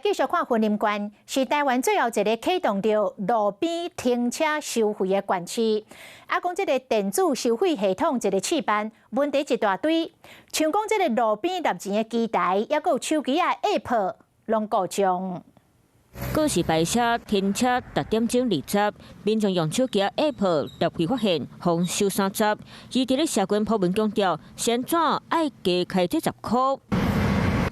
繼續看雲林縣，是台灣最後一个啟動著路邊停車收費的縣市。啊，講這个電子收費系統一个試辦，問題一大堆，像講這个路邊納錢的機台，抑閣有手機仔 App 攏故障。告示牌寫停車逐點鐘20，民眾用手機 App 納費發現，予收30。伊佇咧社群 po 文強調，是按怎愛加開這10箍？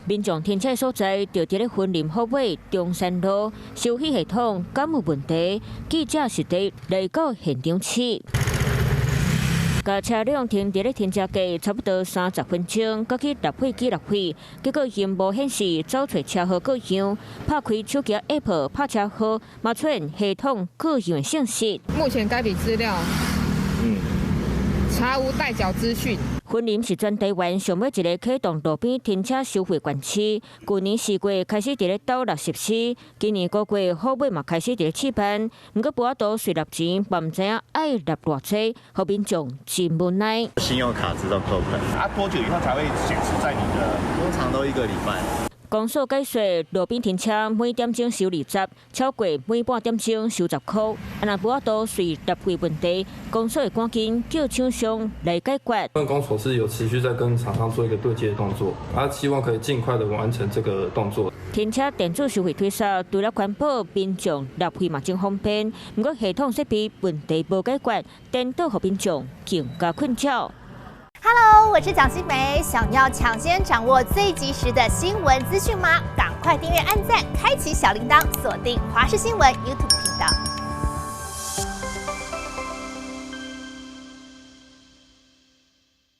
民眾停車所在就佇咧雲林虎尾中山路，收費系統敢有問題？記者實地來到現場試，共車輛停佇咧停車格差不多30分鐘，閣去納費機納費，結果螢幕顯示找揣車號故障，拍開手機 App 拍車號，嘛出現系統故障的信息。目前該筆資料，查無代繳資訊。雲林是全台灣上尾一个啟動路邊停車收費縣市，舊年4月開始佇咧斗六實施，今年5月虎尾嘛開始佇咧試辦，毋過無法度隨納錢，嘛毋知影愛納偌濟，予民眾真無奈。信用卡自動扣款。啊，多久以後才會顯示在你的？通常都一個禮拜。公所解說，路邊停車每點鐘收20，超過每半點鐘收10箍。啊，若無法度隨納費問題，公所會趕緊叫廠商來解決。公所是有持續在跟廠商做一個對接的動作，啊，希望可以盡快的完成這個動作。停車電子收費推出，除了環保，民眾納費嘛真方便。毋過系統設備問題無解決，顛倒予民眾更加困擾。 Hello，我是蔣新梅，想要搶先掌握最及時的新聞資訊嗎？趕快訂閱、按讚、開啟小鈴鐺，鎖定華視新聞 YouTube 頻道。